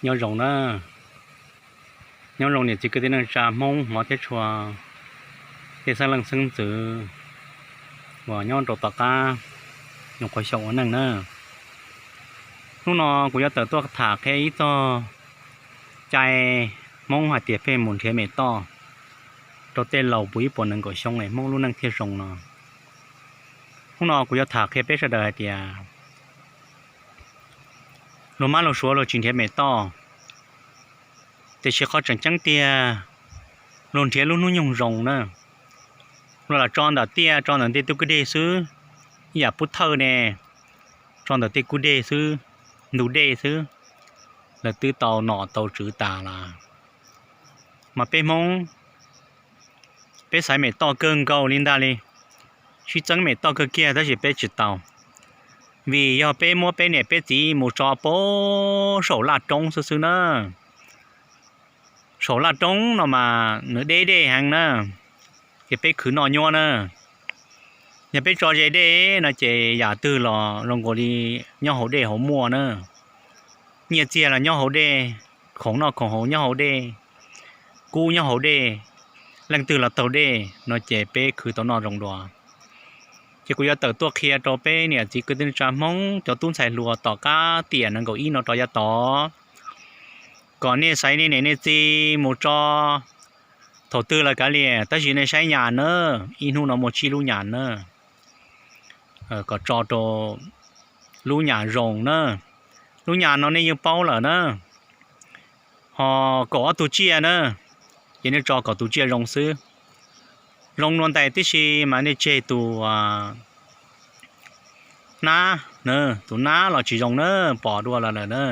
Nyob zoo na, nyob zoo niam txiv kwv tij neej tsa Hmoob hmov thiab tshua, tej xeeb leej xeeb ntxwv uas nyob rau tom qab nyuam qhuav xyaum ua neej na. Hnub no kuv yuav tawm tuaj tham qhia ib txog cai Hmoob hais tias pheej mus nrhiav mem toj rau tej laus puv ib puas nees nkaum xyoo es Hmoob lub neej thiaj zoo no. Hnub no kuv yuav tham qhia peb sawv daws hais tias luag mab luag suav luag tsis nrhiav mem toj, tiam sis qhov tseem ceeb tiag luag nrhiav lub hnub nyoog zoo na. Luag lam tso ntawm tiaj tso ntawm tej tub kwj deg xwb, ib yam pub thawj ne, tso ntawm tej kwj deg xwb, ntug dej xwb, lawv twb tau nom tau tswv tas lawm. Mas peb Hmoob, peb xaiv mem toj kawg nkaus li ntag li, sib txeeb mem toj kawg kiag tab sis peb tsis tau, vim yog peb muab peb niam peb txiv mus tso pem saum laj roob xwb xwb na. Saum laj roob no mas nws deb dej heev na, ces peb khwv noj nyuab na. Yog peb tso ze dej no ces yam twg los zoo nkaus li nyob hauv dej hauv muaj na. Nyiaj txiag los nyob hauv dej, khoom noj khoom haus nyob hauv dej, kub nyob hauv dej, leej twg los taug dej no ces peb khwv tau noj zoo dua. Ces kuv yuav tawm tuaj qhia rau peb niam txiv kwv tij neej tsa Hmoob cov tub ntxhais hluas tom qab tiam nees nkaum ib no rov yav tod, kom nej xaiv nej niam nej txiv mus tso thaum twg los kav liam, tab sis nej saib nyas na, ib hnub no muaj tsib lub nyas na, kom tso rau lub nyas zoo na. Lub nyas no nej yeej paub lawm na, ho kaum ob tug tsiaj na, ces nej tso kaum tus tsiaj zoo xwb. Zoo dua ntais tib si mas nej tseg tus nab, tus nab los tsis zoo na, pom dua los lawm na.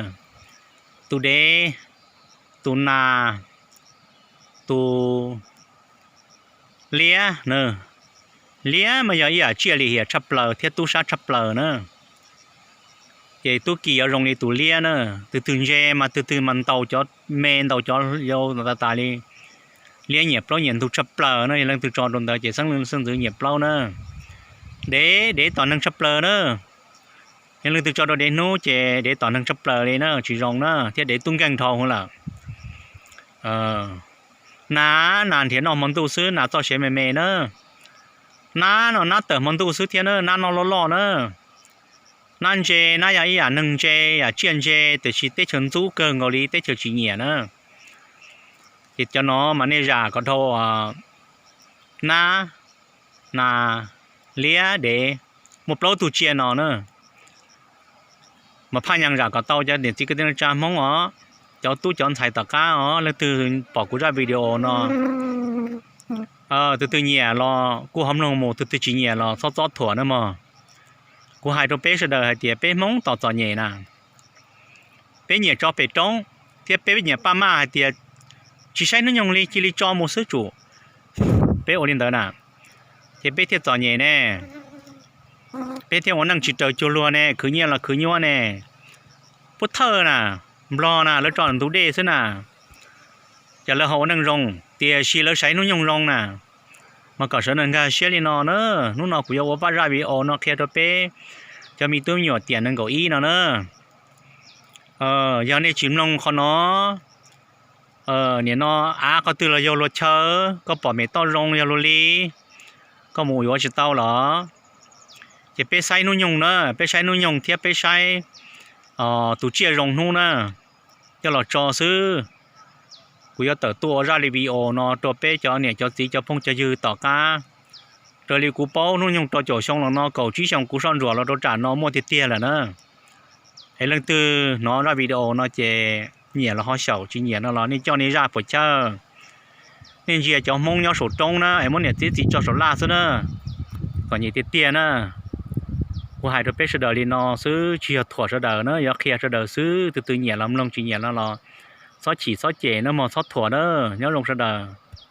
Tus dev, tus nas, tus liab na. Liab mas yog ib yam tsiaj lim hiam tshaj plaws thiab tub sab tshaj plaws na. Ces tub ki yuav zoo li tus liab na, tus twg ntse mas tus twg mas ntaus cov me ntaus cov yau tas tas li. Liab nyiam plaub nyiam ntug tshaj plaws na, yog leej twg tso rau ntawd ces xeeb leej xeeb ntxwv nyiam plaub na. Dev, dev tom neeg tshaj plaws na. Yog leej twg tso rau dev hnub ces dev tom neeg tshaj plaws li na, tsis zoo na, thiab dev tub nkeeg dhau hwv lawm. Nas, nas nrhiav noj hmo ntuj xwb, nas txoj sia me me na. Nab no nab tawm hmo ntuj xwb thiab na, nab noj loj loj na. Nab ntse, nab yog ib yam neeg ntse, yam tsiaj ntse, tiam sis teb chaws ntxub kawg nkaus li, teb chaws tsis nyiam na. Ces cov no mas nej zam kom dhau, nab, nas, liab, dev, muaj plaub tug tsiaj no na. Mas phaj nyas zam kom tau cov niam txiv kwv tij neej tsa Hmoob os, cov tub cov ntxhais tom qab os, leej twg pom kuv zaj video no, tus twg nyiam los kuj ho mloog mus, tus twg tsis nyiam los txhob txob thuam na mog. Kuv hais rau peb sawv daws hais tias peb Hmoob tos txom nyem na, peb nyiam tso pem roob, thiab peb nyiam paj maj hais tias tsis saib hnub nyoog li cia li tso mus xwb tsum, peb ua li ntawd na, ces peb thiaj txom nyem ne. Peb thiaj ua neej tsis raws cuag luag ne, khwv nyiaj los khwv nyuab ne. Pub thawj na, nplog na, lawv tso ntug dej xwb na, ces lawv ho ua neej zoo, tiam sis lawv saib hnub nyoog zoo na. Mas kom sawv daws nkag siab li no na. Hnub no kuv yuav ua paj zaj video no qhia rau peb cov me tub me nyuam tiam nees nkaum ib no na. Yog nej tsis mloog qhov no, nim no av qhov twg los yog luag chaw, koj pom mem toj zoo yog luag li, koj mus yuav tsis tau los. Ces peb saib hnub nyoog na, peb saib hnub nyoog thiab peb saib tus tsiaj zoo hnub na, coj los tso xwb. Kuv yuav tawm tuaj ua zaj li video no rau peb cov niam cov txiv cov phooj cov ywg tom qab. Raws li kuv paub hnub nyoog rau caum xyoo los no kaum tsib xyoo kuv soj ntsuam los rau tsam no muaj tiag tiag lawm na. Es leej twg hnov zaj video no ces nyiam los ho xyaum, tsis nyiam no los nej coj nej zaj puas chawj. Nej ntsia cov Hmoob nyob saum roob na es muab niam txiv txiv tso saum laj xwb na, txom nyem tiag tiag na. Kuv hais rau peb sawv daws li no xwb, tsis yog thuam sawv daws na, yuav qhia sawv daws xwb. Tus twg nyiam los mloog, tsis nyiam no los txhob chim txhob cem na mog, txhob thuam na. Nyob zoo sawv daws.